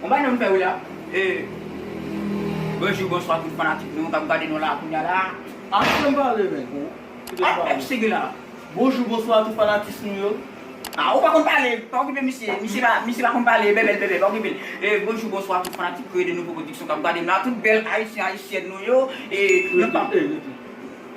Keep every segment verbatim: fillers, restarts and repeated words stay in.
Yon bagay nou fè wi la. E, bonjou, bonswa tout fanatik nou k ap gade nou la kounye a la. Ap fè m pale, men. Ap, ap sigi la. Bonjou, bonswa tout fanatis nou yo. Ah, ou pa konn pale, pa okipe misye. Misye pa, misye pa konn pale, bèbèl, bèbèl, pa okipe l. E, bonjou, bonswa tout fanatik Kreye de Nouvo Pwodiksyon k ap gade m la, tout bèl ayisyen, ayisyèn nou yo. E, nou pa, rete, rete.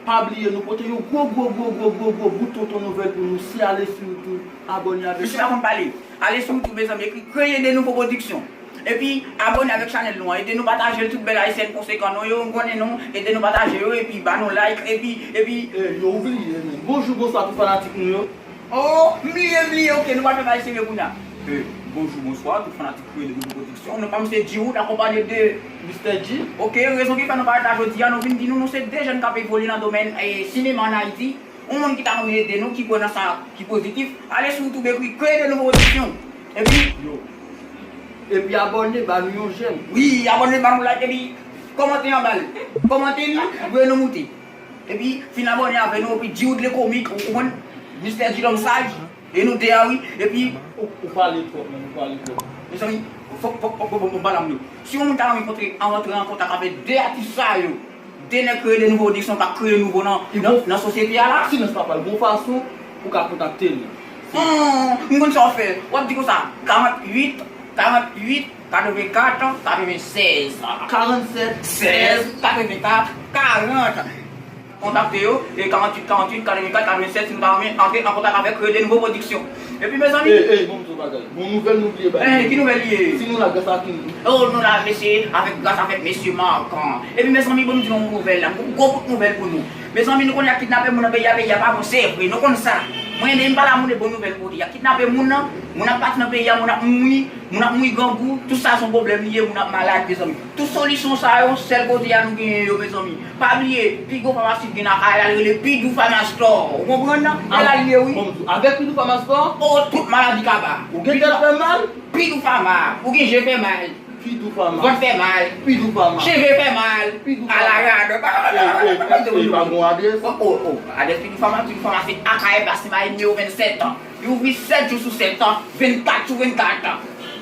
Pa bliye, nou pote yon gwo, gwo, gwo, gwo, gwo, gwo bout tonton nouvèl pou nou. Se ale sou YouTube, abòne avèk. Misye pa konn pale. Ale sou YouTube, mezanmi, ekri Kreye de Nouvo Pwodiksyon. Epi, abòne avèk chanèl nou an. Ede nou pataje l, tout bèl ayisyèn konsekan nou yo, m konnen nou. Ede nou pataje yo, epi ba nou like, epi, epi. E, yo, ou bliye, men. Bonjou, bonswa tout fanatik nou yo. Oh, m bliye, m bliye, oke, nou pral fè bagay serye kounye a. E, bonjou, bonswa, tout fanatik Kreye de Nouvo Pwodiksyon. Non pa m se G-Wood, akonpanye de Mistè G. Oke, rezon ki fè nou parèt la jodi a, nou vin di nou, nou se de jèn k ap evolye nan domèn, e, sinema ann Ayiti. Yon moun ki ta renmen ede nou, ki kwè nan sa ki pozitif, ale sou YouTube, ekri Kreye de Nouvo Pwodiksyon. Epi, yo. Epi abòne, ba nou yon jèm. Wi, abòne, ba nou like, epi kòmante anba l. Kòmante l, voye nou moute. Epi, fin abòne avè nou, epi G-Wood le komik, ou konprann? Mistè G lòm saj, e nou de a wi, epi. Ou, ou pale twòp, men, ou pale twòp. Mezanmi, fòk, fòk, fòk, fòk, fòk, fòk, fòk, fòk, si yon moun ta renmen kontre, an rantre an kontak avèk de atis sa yo, de nèg Kreye de Nouvo Pwodiksyon k ap kreye nouvo nan, nan, nan sosyete a la. Silans pa pale, gon fason pou ka kontakte l. Hmm, m konn sa w fè. W ap di konsa, karant uit, karant uit, katrevenkat, katrevennsèz. Karannsèt, sèz, katrevenkat, karant. Kontakte yo, e karant uit, karant uit, katrevenkat, katrevennsèz, si nou ta renmen antre an kontak avèk Kreye de Nouvo Pwodiksyon. Epi, mezanmi. Ey, ey, bon, m di w bagay. Bon nouvèl nou bliye bay. Ey, ki nouvèl li ye? Si nou la, gras a ki nou? Oh, nou la, mesye, avèk, gras avèk mesye Marc. Epi, mezanmi, bon, m di nou yon nouvèl la. M gon gwo bout nouvèl pou nou. Mezanmi, nou konnen y ap kidnape moun nan peyi a, peyi a pa bon, se vre, nou konn sa. Mwen, men m pa la, moun de bon nouvèl pou di. Y ap kidnape moun nan, moun ap pati nan peyi a, moun ap mouri, moun ap mouri grangou, tout sa se yon pwoblèm li ye, moun ap malad, mezanmi. Tout solisyon sa yo, sèl kote a nou genyen yo, mezanmi. Pa bliye, pi gwo famasi ki gen nan kay la, li rele Pidou Pharma Store. Ou konprann nan? Se la li ye, wi. Bon, m di w, avèk Pidou Pharma Store? Oh, tout maladi kaba. Ou gen tèt fè mal? Pidou Pharma. Ou gen je fè mal. Pidou Pharma. Vant fè mal. Pidou Pharma. Cheve fè mal. Pidou Pharma. Ala radòt. Ey, ey, ey, pa gon adrès? Oh, oh, oh. Adrès Pidou Pharma, Pidou Pharma se Akayè Plas Semayè nimewo vennsèt. Li ouvri sèt jou sou sèt, vennkat sou vennkat.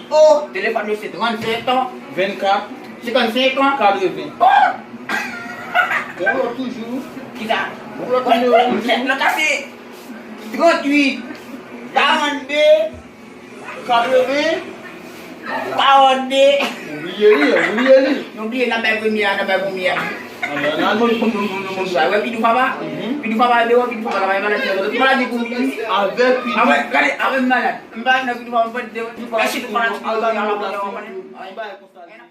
Oh, telefòn yo se trannsèt, vennkat, senkannsenk, katreven. Oh! Gon lòt toujou. Kisa? Gon lòt nimewo toujou. Lòt la se trantuit, karannde, katreven, karannde. Ou bliye li, ou bliye li. Nou bliye, n ap bay premye a, n ap bay premye a. Ann, ann, ann. Bon, bon, bon, bon, bon, bon. Wè, Pidou Pharma. Mhm. Pidou Pharma deyò, Pidou Pharma la bay maladi. Maladi pou li. Avèk Pidou. Avè, gade, avè malad. M pa nan Pidou Pharma, m pa deyò. Pidou Pharma, mèsi tout fanatik yo, al ba nou yon plas pou nou. Al bay konsa.